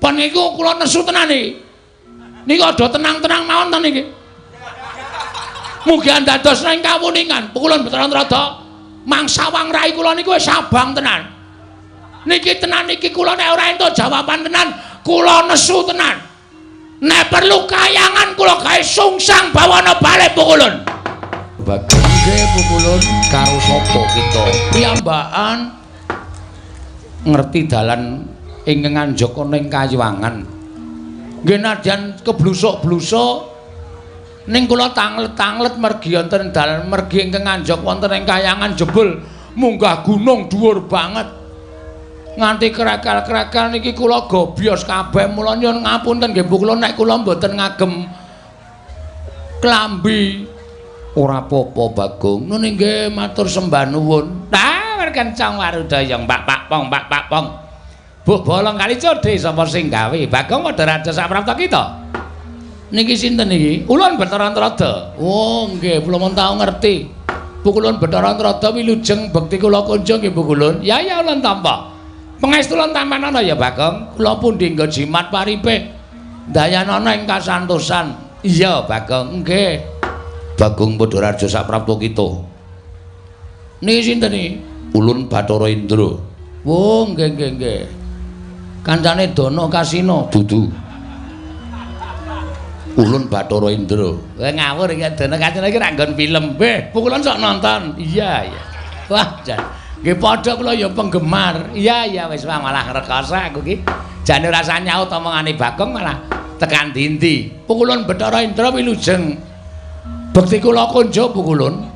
Pen niku kula nesu tenan iki. Niku aja tenang-tenang mawon to niki. Mugi andados ing kawuningan. Pukulun Bathara Antrada mangsawang rai kula niku wis abang tenan. Niki tenan iki kula nek ora entuk jawaban tenan, kula nesu tenan. Nek perlu kayangan kula gawe sungsang bawana balik pukulun. Bagong nggih pukulun karo sapa kita? Piyambakan ngerti dalan ingkang anjaka ning Kayuwangan. Nggih nadyan keblusuk-blusuk ning kula tanglet-tanglet mergi wonten dalan mergi ingkang anjak wonten ing kayangan jebul munggah gunung dhuwur banget. Nganti krekel-krekel niki kula gobyos kabeh, mula nyuwun ngapunten nggih kula nek kula mboten ngagem klambi. Ora apa-apa Bagong. Nun nggih matur sembah nuwun. Nah, kencang warudaya Mbak Pak Pong, Mbak Pak Pong. Bu bolong kali codhe sapa sing gawe? Bagong padha raja saprapta kita. Niki sinten niki? Ulun Bathara Antrada. Oh nggih, kula mon tau ngerti. Pukulun Bathara Antrada wilujeng bekti kula kunjung nggih Pukulun. Ya ya ulun tampa. Pangestu ulun tampanana ya Bagong. Kula pundi nggo jimat paripe. Dayanana ing kasantosan. Iya Bagong, nggih. Bagong padha raja saprapta kita. Niki sinten niki? Ulun Bathara Indra. Oh nggih nggih nggih. Kancane Dana Kasina dudu. Ulun Bathara Indra. Kowe ngawur iki Dana Kasina iki ra nggon film. Beh, pukulan sok nonton. Iya iya. Wah, jan. Nggih padha kula ya penggemar. Iya iya wis malah ngrekoso aku iki. Jane ora usah nyaut omongane Bagong malah tekan dindi. Pukulun Bathara Indra wilujeng. Bekti kula kunjuk pukulun.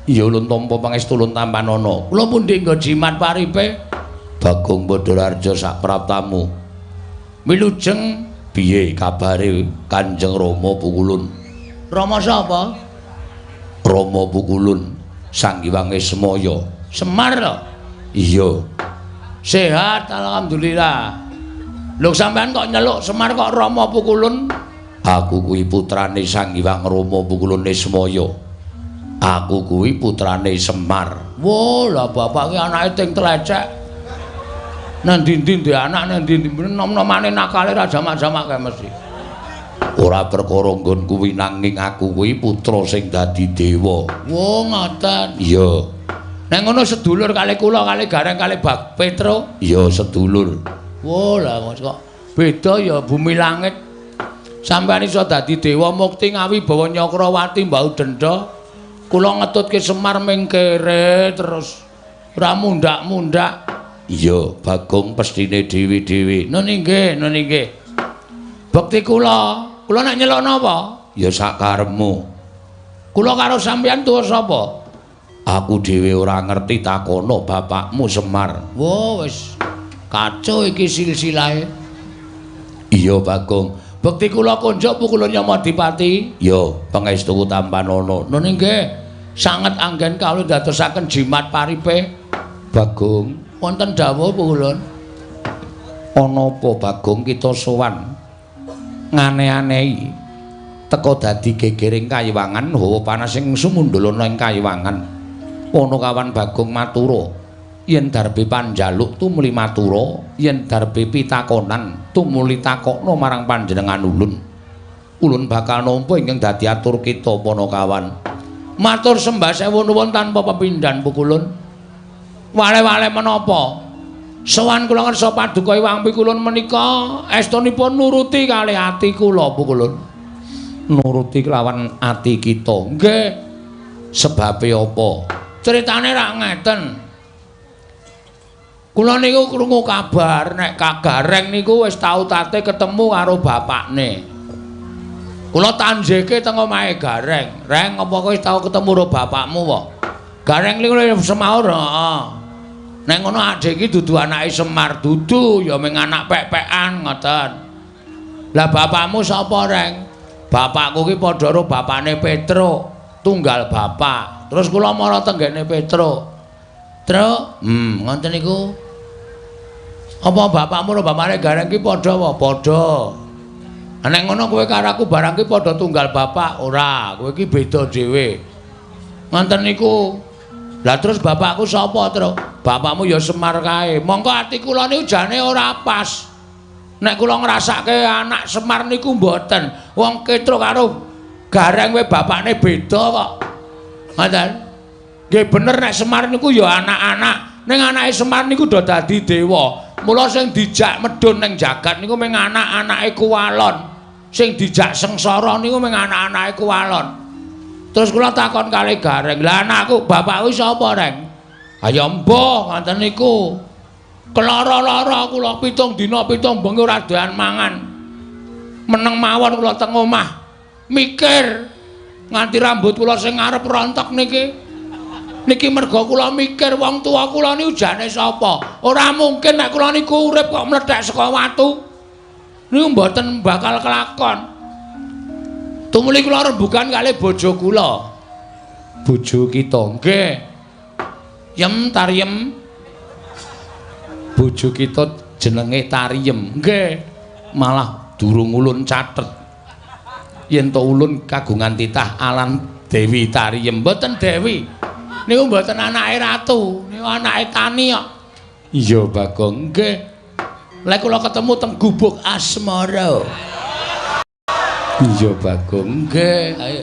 Iya ulun tampa pangestu ulun tampanana. Kula pundi nggo jimat paripe? Bagong Badararja sapraptamu. Wilujeng piye kabare Kanjeng Rama Pukulun? Rama sapa? Rama Pukulun Sang Hyang Ismaya. Semar lho. Iya. Sehat alhamdulillah. Lho sampean kok nyeluk Semar kok Rama Pukulun? Aku kuwi putrane Sang Hyang Rama Pukulun Ismaya. Aku kuwi putrane Semar. Wo, lah bapak ki anake ting tlecek. Nang ndi-ndi ndek anak nang ndi-ndi nom-nomane nakale ra jamak-jamak kae mesti. Ora perkara nggon kuwi nanging aku kuwi putra sing dadi dewa. Wo, ngoten. Iya. Nek ngono sedulur kali kula kali Gareng kali Bak Petro. Iya, sedulur. Wo, lah kok beda ya bumi langit. Sampeyan iso dadi dewa mukti ngawibawa Nyakrawati mbau denda. Kula ngetutke Semar ming kere terus ora mundak-mundak. Iya, Bagong pestine dhewe-dhewe. Nun inggih, nun inggih. Bekti kula, kula nek nyeluk napa? Ya sakarepmu. Kula karo sampeyan tuwa sapa? Aku dhewe ora ngerti, takono bapakmu Semar. Wo, wis kacau iki silsilahe. Iya, Bagong. Bekti kula kunjuk pukulun Yamadipati. Ya, pangestu tampanana. Nun inggih, sanget anggen kawula dadosaken jimat paripe. Bagong, wonten dawuh pukulun. Ana apa Bagong kita sowan ngane-anehi teka dadi gegering kayiwangan hawa panas sing sumundul ana ing kayiwangan. Panakawan Bagong matura, yen darbe panjaluk tumuli matura, yen darbe pitakonan tumuli takokna marang panjenengan ulun. Ulun bakal nampa ingkang dadi atur kita Panakawan. Matur sembah sewu nuwun tanpa pepindhan pukulun. Wale-wale menapa? Sowan kula ngersa paduka Iwang Pikulun menika estunipun nuruti kalih ati kula pukulun. Nuruti kelawan ati kita. Nggih. Sebabe apa? Critane rak ngeten. Kula niku krungu kabar nek Kagareng niku wis tau tate ketemu karo bapakne. Kula tanjeke teng omahe Gareng. Reng, apa kowe wis tau ketemu karo bapakmu wae? Gareng niku semaur, heeh. Nek ngono adek iki dudu anake Semar, dudu ya mung anak pek-pekan ngoten. Lah bapakmu sapa, Reng? Bapakku ki padha karo bapakne Petro, tunggal bapak. Terus kula mara tenggene Petro. Truk, ngoten niku. Apa bapakmu karo bapakne Gareng ki padha apa? Padha. Nek ngono kowe karo aku barang ki padha tunggal bapak, ora, kowe ki beda dhewe. Ngoten niku. Lah terus bapakku sapa, Truk? Bapakmu ya Semar kae. Mongko ati kula niku jane ora pas. Nek kula ngrasake anak Semar niku mboten. Wong Petruk karo Gareng we bapakne beda kok. Ngoten. Nggih bener nek Semar niku ya anak-anak. Ning anake Semar niku do dadi dewa. Mula sing dijak medhun ning jagat niku mung anak-anake Kuwalon. Sing dijak sengsara niku mung anak-anake Kuwalon. Terus kula takon kali Gareng, "Lah anakku, bapakku sapa, Reng?" "Ha ya mbah, ngoten niku." Kelara-lara kula 7 dina 7 bengi ora doyan mangan. Meneng mawon kula teng omah. Mikir nganti rambut kula sing ngarep rontok niki. Niki merga kula mikir wong tuwa kula niku jane sapa? Ora mungkin nek kula niku urip kok mlethek saka watu. Niku mboten bakal kelakon. Tumuli kula rembugan kalih bojo kula. Bojo kita nggih. Yem Tariem. Bojo kita jenenge Tariem. Nggih. Malah durung ulun catet. Yen to ulun kagungan titah alan Dewi Tariem. Mboten Dewi. Niku mboten anake ratu, niku anake tani kok. Iya, Bagong. Nggih. Lek kula ketemu teng gubuk asmara. Iya, Bagong. Nggih. Ayo.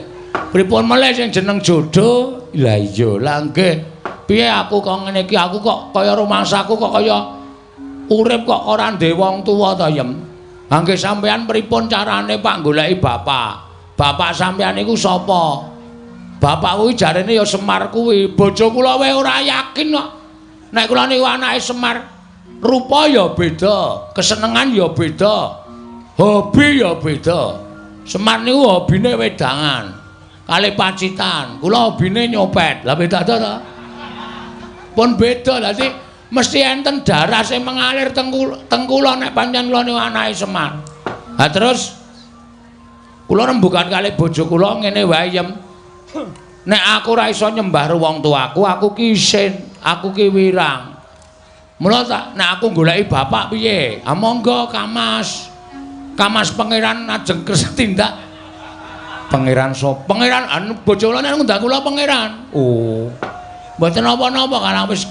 Pripun melih sing jeneng jodoh? Lah iya, lah nggih. Piye aku kok ngene iki? Aku kok kaya rumangsaku kok kaya urip kok ora ndek wong tuwa ta, Yem? Ha nggih sampean pripun carane Pak goleki bapak? Bapak sampean niku sapa? Bapak kuwi jarene ya Semar kuwi. Bojo kula wae ora yakin kok. Nek kula niku anake Semar, rupa ya beda, kesenengan ya beda, hobi ya beda. Semar niku hobine wedangan, kalih pacitan. Kula hobine nyopet. Lah beda ta? Pun beda. Dadi mesti enten darah sing mengalir teng kula nek pancen kula niku anake Semar. Ha terus kula rembugan kalih bojo kula ngene wae, Yem. Nek aku ora iso nyembah wong tuaku, aku ki isin, aku ki wirang. Mula tak nek aku goleki bapak piye? Ha monggo Kamas. Kamas pangeran ajeng kersa tindak. Pangeran sapa? Pangeran anu bojo kula nek ngundang kula pangeran. Oh. Mboten napa-napa karang wis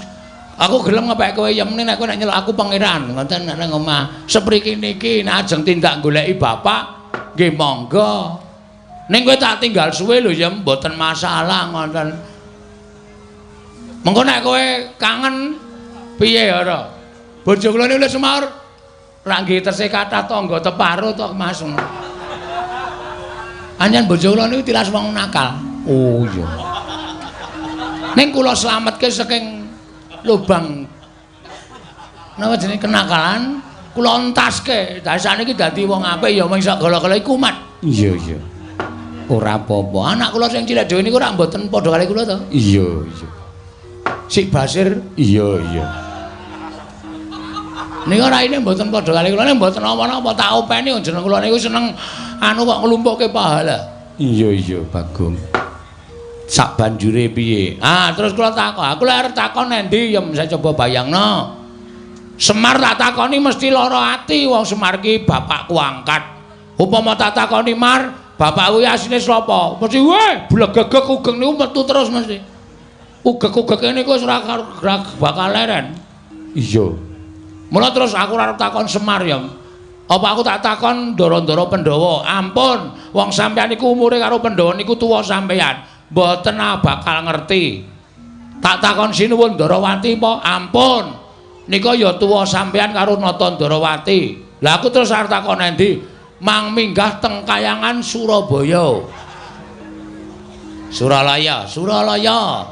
aku gelem ngepek kowe Yem nek kowe nek nyeluk aku pangeran ngoten nek nang omah. Sepriki niki nek ajeng tindak goleki bapak nggih monggo. Ning kowe tak tinggal suwe lho Yem, mboten masalah ngoten. Mengko nek kowe kangen piye ora? Bojo kula niku wis semaur. Ra nggih tesih kathah tangga teparo to Mas. Anjen bojo kula niku tilas wong nakal. Oh iya. Ning kula slametke saking lubang napa jenenge kenakalan, kula entaske. Dadi saniki dadi wong apik ya mung sak gala-gala iku kumat. Iya iya. Ora apa-apa. Anak kula sing cilik dhewe niku ora mboten padha kali kula to? Iya, iya. Sik Basir? Iya, iya. Niku raine mboten padha kali kula nek mboten napa-napa tak openi jeneng kula niku seneng anu kok nglumpukke pahala. Iya, iya, Bagong. Sak banjure piye? Ah, terus kula takon. Aku lek arep takon endi Yem, saya coba bayangno. Semar tak takoni mesti lara ati wong Semar ki bapakku angkat. Upama tak takoni Mar, bapak kuwi asline sapa? Mesti weh blegegeg ugeng niku metu terus mesti. Ugeg-ugege niku wis ora bakal leren. Iya. Mula terus aku ora arep takon Semar ya. Apa aku tak takon ndara-ndara Pandhawa? Ampun, wong sampeyan niku umure karo Pandhawa niku tuwa sampeyan. Mboten bakal ngerti. Tak takon sinuwun Ndarawati apa? Ampun. Nika ya tuwa sampeyan karo Nata Ndarawati. Lah aku terus arep takon endi? Mang minggah teng kayangan Surabaya. Suralaya, Suralaya.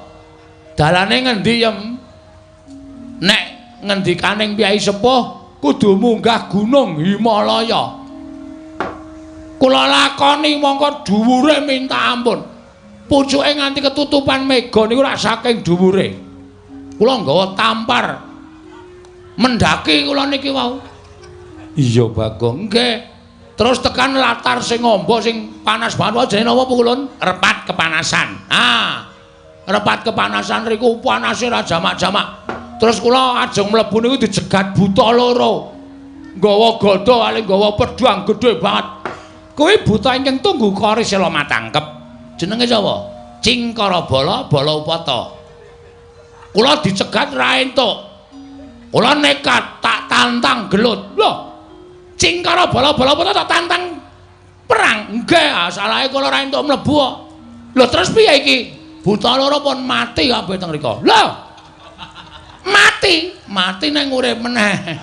Dalane ngendi, Yem? Nek ngendikaning Kyai Sepuh kudu munggah gunung Himalaya. Kula lakoni mongko dhuwure minta ampun. Pucuke nganti ketutupan mega niku rak saking dhuwure. Kula nggawa tampar. Mendaki kula niki wau. Iya, Bagong. Nggih. Terus tekan latar sing amba sing panas banget jenenge napa Pukulun? Repat kepanasan. Ah. Repat kepanasan riku panase ra jamak-jamak. Terus kula ajeng mlebu niku dijegat buta loro. Nggawa gada kali nggawa pedhang gedhe banget. Kuwi buta ingkang tunggu kori sela matangkep. Jenenge sapa? Cingkara Bala Bala Upata. Kula dicegat ra entuk. Kula nekat tak tantang gelut. Loh. Cingkara bala-bala Upata tak tantang perang. Nggih, salahe kula ora entuk mlebu kok. Lho terus piye iki? Buta loro pun mati kabeh teng mriku. Lho. Mati, mati ning urip meneh.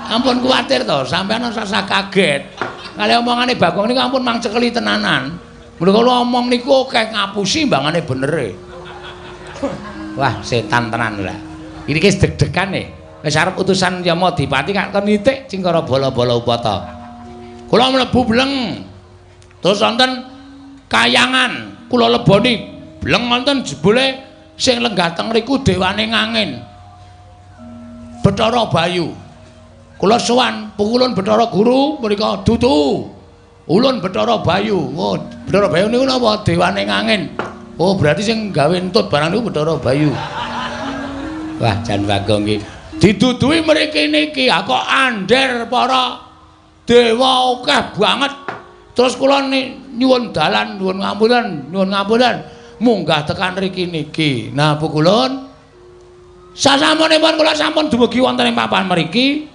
Ampun kuwatir to, sampeyan ora usah kaget. Kali omongane Bagong niku ampun mang cekeli tenanan. Mula kula omong niku akeh ngapusi mbangane benere. Wah, setan tenan lah. Iki wis deg-degan e. Wis arep utusan Yamadipati kak kon nitik Cingkara bala-bala Upata. Kula mlebu bleng. Terus wonten kayangan, kula leboni bleng wonten jebule sing lenggah teng mriku dewane ngangin. Bathara Bayu. Kula sowan pukulun Bathara Guru mriku dudu. Ulun Bathara Bayu. Oh, Bathara Bayu niku napa? Dewane ngangin. Oh, berarti sing gawe entut barang niku Bathara Bayu. Wah, jan Bagong iki. Diduduhi mriki niki, ha kok ander para dewa akeh banget. Terus kula nyuwun dalan, nyuwun ngapunten, nyuwun ngapunten, munggah tekan mriki niki. Nah, pukulun sasampunipun kula sampun dumugi wonten ing papan mriki.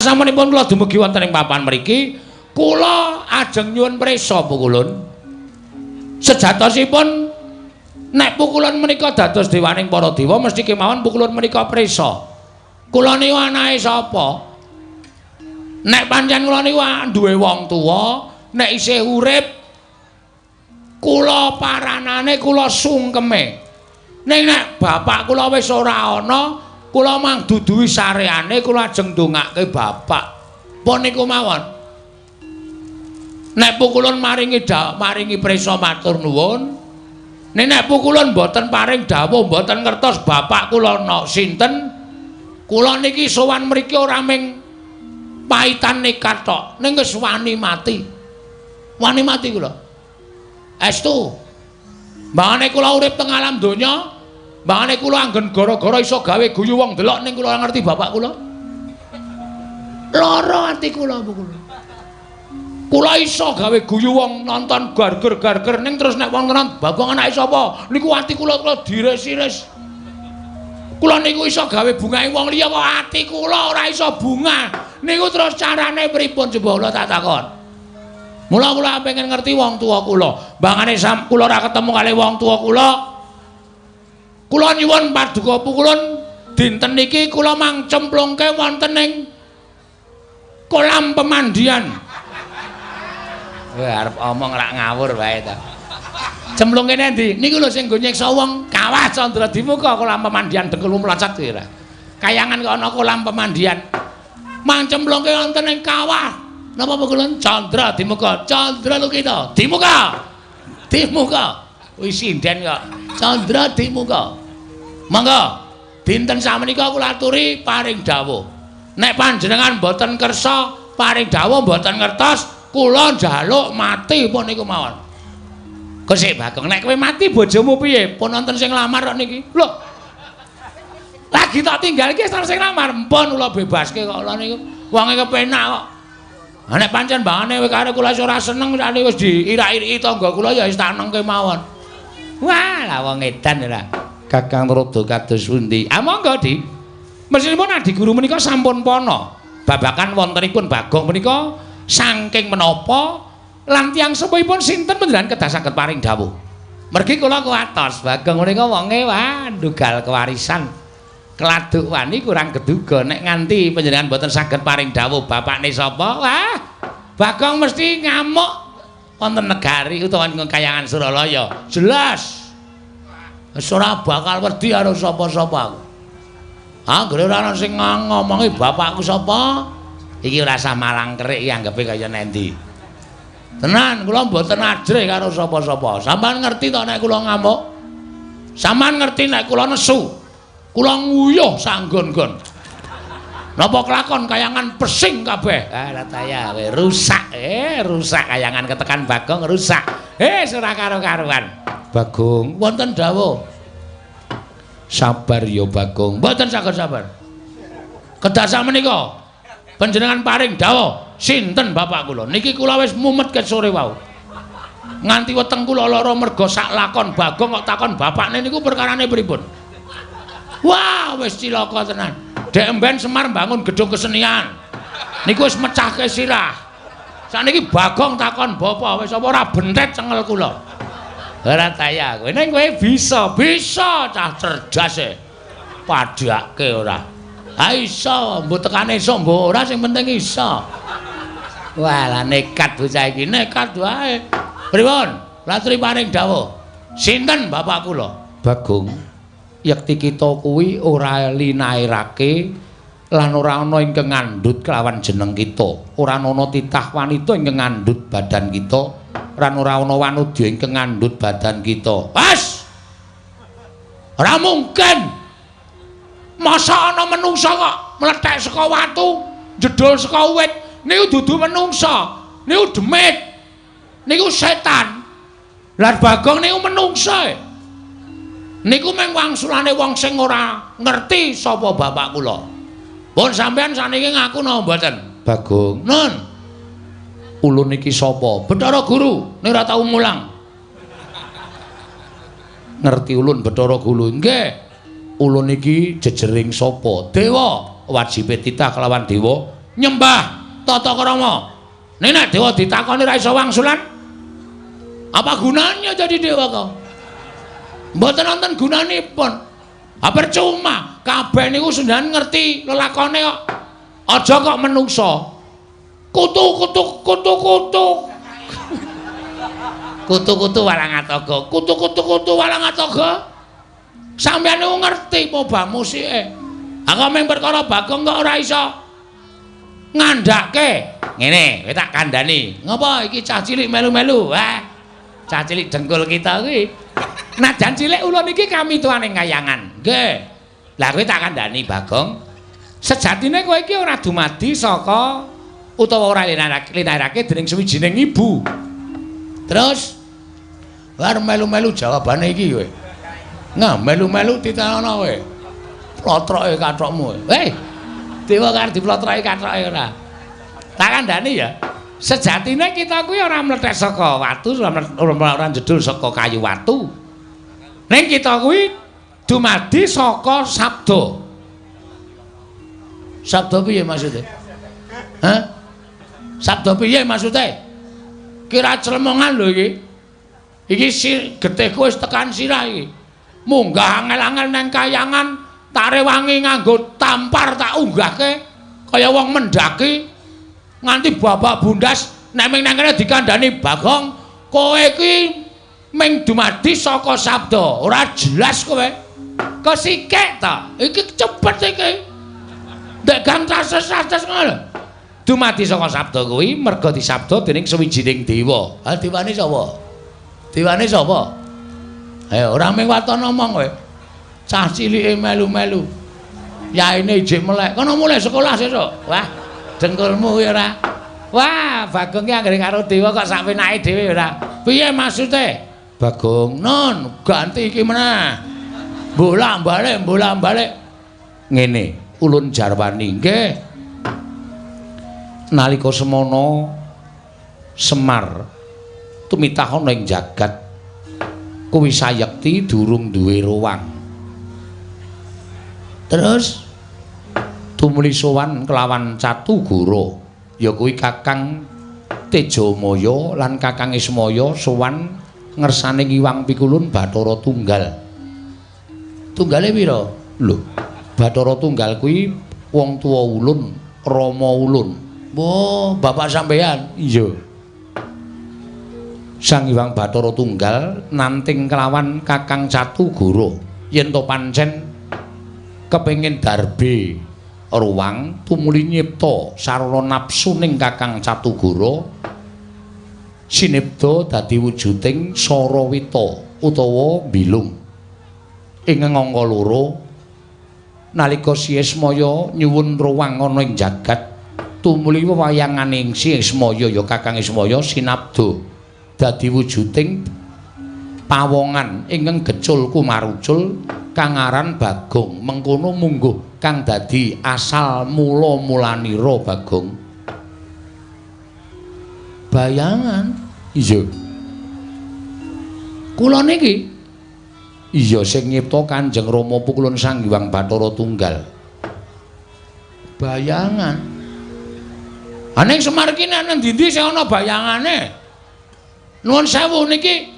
Sasampunipun kula dumugi wonten ing papan mriki, kula ajeng nyuwun prisa pukulun. Sejatosipun nek pukulun menika dados dewaning para dewa mesti kemawon pukulun menika prisa. Kula niku anake sapa? Nek pancen kula niku duwe wong tuwa, nek isih urip kula paranane kula sungkeme. Ning nek bapak kula wis ora ana, kula mang duduhi sareane kula ajeng ndongake bapak. Pun niku mawon. Nek pukulun maringi maringi prisa matur nuwun. Nek nek pukulun mboten paring dawuh, mboten ngertos bapak kula ana sinten, kula niki sowan mriki ora ming paitan nekat tok, ning wis wani mati. Wani mati kula. Estu. Mbangane kula urip teng alam donya, mbangane kula anggen gara-gara iso gawe guyu wong delok ning kula ngerti bapak kula. Lara ati kula pukulun. Kula iso gawe guyu wong nonton garger-garger ning terus nek wong tenan Bagong anake sapa? Niku ati kula kula diris-iris. Kula niku iso gawe bungahe wong liya kok ati kula ora iso bunga. Niku terus carane pripun coba kula tak takon. Mula kula pengen ngerti wong tuwa kula. Mbangane kula ora ketemu kali wong tuwa kula. Kula nyuwun paduka pukulun dinten niki kula mang cemplungke wonten ing kolam pemandian. Wah, arep omong rak ngawur wae ta. Cemplung kene endi? Niku lho sing nggo nyiksa wong kawah Candra Dimuka kolam pemandian dengkul mlocot kuwi ora. Kayangan kok ana kolam pemandian. Mang cemplungke wonten ing kawah. Napa pukulun Candra Dimuka? Candra Lukita. Dimuka. Dimuka. Wis sinden kok. Candra Dimuka. Monggo dinten samenika kula aturi paring dawuh. Nek panjenengan mboten kersa paring dawuh mboten ngertos, kula njaluk mati pun niku mawon. Kok sik Bagong, nek kowe mati bojomu piye? Pun wonten sing nglamar kok niki. Lho. Lagi tak tinggal iki wis sing nglamar, mpun kula bebaske kok kula niku. Wonge kepenak kok. Ha nek pancen mbangane kowe karo kula wis ora seneng, sakniki wis diirak-iriki tangga kula ya wis tak nengke mawon. Wah, lah wong edan ora. Kakang Rada kados pundi? Ah monggo, Di. Mesinipun Adi Guru menika sampun pana. Babakan wontenipun Bagong menika saking menapa lan tiyang sepuhipun sinten panjenengan kedah saged paring dawuh. Mergi kula kuwatos Bagong menika wonge wah ndugal kewarisan. Keladuk wani kurang geduga nek nganti panjenengan mboten saged paring dawuh bapakne sapa, wah Bagong mesti ngamuk wonten negari utawa ing kayangan Suralaya. Jelas. Wis ora bakal wedi karo sapa-sapa aku. Anggere ora ana sing ngomongi bapakku sapa, iki ora usah malang kerik iki anggepe kaya nendi. Tenan kula mboten ajrih karo sapa-sapa. Sampeyan ngerti to nek kula ngamuk? Sampeyan ngerti nek kula nesu? Kula nguyuh sanggon-gon. Napa kelakon kayangan pesing kabeh? Ah rataya we rusak. Rusak kayangan ketekan Bagong rusak. Ora karo-karuan. Bagong wonten dawuh. Sabar ya Bagong. Mboten saged sabar. Kedah sakmenika panjenengan paring dawuh sinten bapak kula. Niki kula wis mumet ket sore wau. Nganti weteng kula lara merga sak lakon Bagong kok takon bapakne niku perkarane pripun. Wah, wis cilaka tenan. Dek emben Semar mbangun gedung kesenian. Niku wis mecahke sirah. Sakniki Bagong takon bapa wis apa ora bentet cengel kula. Ora taya kowe. Ning kowe bisa, bisa cah cerdas e. Padhake ora. Ha iso, mbok tekane iso mbok ora sing penting iso. Wah, lah nekat bocah iki, nekat wae. Pripun? Latri paring dawuh. Sinten bapak kula? Bagong. Yekti kita kuwi ora linairake lan ora ana ingkang ngandhut kelawan jeneng kita. Ora ana titah wanita ingkang ngandhut badan kita, lan ora ana wanudya ingkang ngandhut badan kita. Wes. Ora mungkin. Masa ana menungsa kok mlethek saka watu, jedul saka wit, niku dudu menungsa, niku demit. Niku setan. Lah Bagong niku menungsa. Niku mung wangsulane wong sing ora ngerti sapa bapak kula. Pun sampean saniki ngaku napa mboten? Bagong. Nun. Ulun iki sapa? Bathara Guru, nek ora tau mulang. Ngerti ulun Bathara Guru? Nggih. Ulun iki jejering sapa? Dewa. Wajibe titah kelawan dewa nyembah tata krama. Nek nek dewa ditakoni ra iso wangsulan, apa gunanya jadi dewa kok? Mboten wonten gunanipun. Ha percuma, kabeh niku sendan ngerti lelakone kok. Aja kok menungsa. Kutu kutu kutu kutu. Kutu kutu walang atoga. Kutu kutu kutu walang atoga. Sampeyan niku ngerti pobah musike. Ha kok mung perkara Bagong kok ora iso ngandhake. Ngene, kowe tak kandhani. Ngopo iki cah cilik melu-melu? Wah. Cah cilik dengkul kita kuwi. Najan cilik ulun iki kami tuane kayangan. Nggih. Lah kowe tak kandhani Bagong. Sejatine kowe iki ora dumadi saka utawa ora linairake dening suwijining ibu. Terus bar melu-melu jawabane iki kowe. Nah, melu-melu titenono kowe. Plotroke kathokmu. Hei. Dewa karo diplotroke kathoke ora. Tak kandhani ya. Sejatine kita kuwi ora mlethek saka watu, ora jedul saka kayu watu. Ning kita kuwi dumadi saka sabda. Sabda piye maksude? Hah? Sabda piye maksude? Kira clemongan lho iki. Iki getihku wis tekan sirah iki. Munggah angel-angel nang kayangan, tak rewangi nganggo tampar tak unggahke kaya wong mendaki nganti babak bundas nek ming nang kene dikandhani Bagong, kowe iki ming dumadi saka sabda, ora jelas kowe. Kesikek ta? Iki cepet iki. Ndek gang cases-cases ngono lho. Dumadi saka sabda kuwi merga disabda dening suwijining dewa. Ha dewane sapa? Dewane sapa? Ayo ora mung waton omong kowe. Cah cilike melu-melu. Yaine ijik melek. Kono mulih sekolah sesuk. Wah, dengkulmu kuwi ora. Wah, Bagong ki anggere karo dewa kok sak penake dhewe ora. Piye maksude? Bagong, nun, ganti iki meneh. Bolak-balik, bolak-balik. Ngene, ulun jarwani nggih. Nalika semono Semar tumitah ana ing jagat kuwi sayekti durung duwe ruwang. Terus tumuli sowan kelawan Catugara, ya kuwi Kakang Tejamaya lan Kakang Ismaya sowan ngersane Ngiwang Pikulun Bathara Tunggal. Tunggale pira? Lho, Bathara Tunggal kuwi wong tuwa ulun, rama ulun. Oh, bapak sampeyan? Iya. Sang Hyang Bathara Tunggal nanting kelawan Kakang Catugara yen to pancen kepengin darbe ruwang tumuli nyipta sarana nafsu ning Kakang Catugara sinebda dadi wujuding Sarawita utawa Bilung. Ing angka loro nalika Si Ismaya nyuwun ruwang ana ing jagat tumuli wewayanganing Si Ismaya ya Kakang Ismaya sinabda dadi wujuding pawongan ingkang gecul kumarucul kang aran Bagong. Mengkono mungguh kang dadi asal mula-mulanira Bagong. Bayangan? Iya. Kula niki? Iya, sing nyipta Kanjeng Rama Pukulun Sang Hyang Bathara Tunggal. Bayangan. Ha ning Semar iki nek nang ndi-ndi sing ana bayangane. Nuwun sewu niki.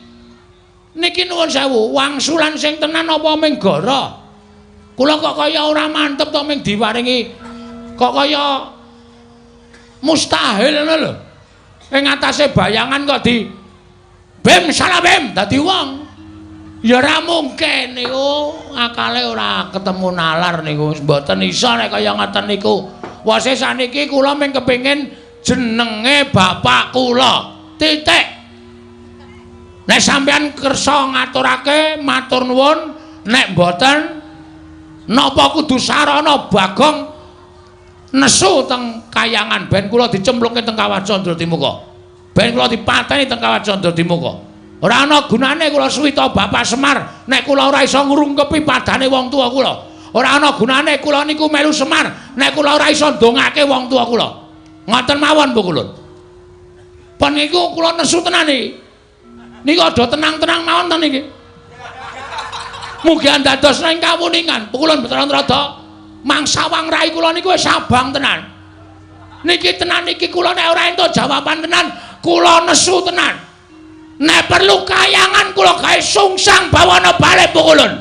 Niki nuwun sewu, wangsulan sing tenan apa ming gara? Kula kok kaya ora mantep to ming diparingi kok kaya mustahil ngono lho. Ing atase bayangan kok di bim salah bim dadi wong. Ya ora mungkin niku, akale ora ketemu nalar niku, mboten iso nek kaya ngoten niku. Wase saniki kula mung kepengin jenenge bapak kula. Titik. Nek sampeyan kersa ngaturake matur nuwun, nek mboten napa kudu sarana Bagong nesu teng kayangan ben kula dicemplungke teng Kawah Candradimuka. Ben kula dipateni teng Kawah Candradimuka. Ora ana gunane kula suwita Bapak Semar nek kula ora iso ngrungkepi padane wong tuwa kula. Ora ana gunane kula niku melu Semar nek kula ora iso ndongake wong tuwa kula. Ngoten mawon Bu Kulun. Pun niku kula nesu tenan iki. Niku aja tenang-tenang mawon to niki. Mugi andados ing kawuningan. Bu Kulun Bathara Narada mangsawang rai kula niku wis abang tenan. Niki tenan niki kula nek ora entuk jawaban tenan, kula nesu tenan. Nek perlu kayangan kula gawe sungsang bawana balik Bu Kulun.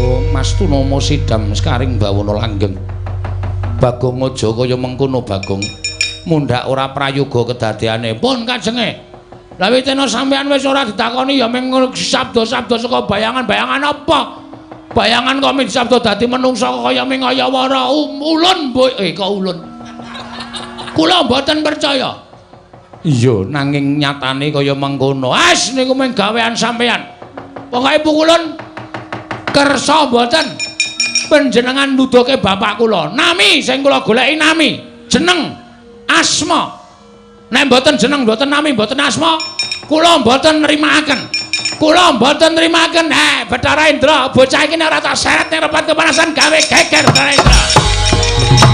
Oh Mas Tunomo sidam sekaring bawana langgeng. Bagong aja kaya mengkono Bagong. Mundhak ora prayoga kedadeane. Pun kajenge. Lah witena sampean wis ora ditakoni ya mung sabda-sabda saka bayangan-bayangan apa? Bayangan kok mung sabda dadi menungsa kaya mung ayawara ulun kok ulun. Kula mboten percaya. Iya, nanging nyatane kaya mengkono. As niku mung gawean sampean. Pokoke pukulun kersa mboten panjenengan nuduhke bapak kula. Nami sing kula goleki nami, jeneng, asma. Nek mboten jeneng, mboten nami, mboten asma, kula mboten nrimakaken. Kula mboten nrimakaken. Bathara Indra, bocah iki nek ora tak seret ning repat kepanasan gawe geger Bathara Indra.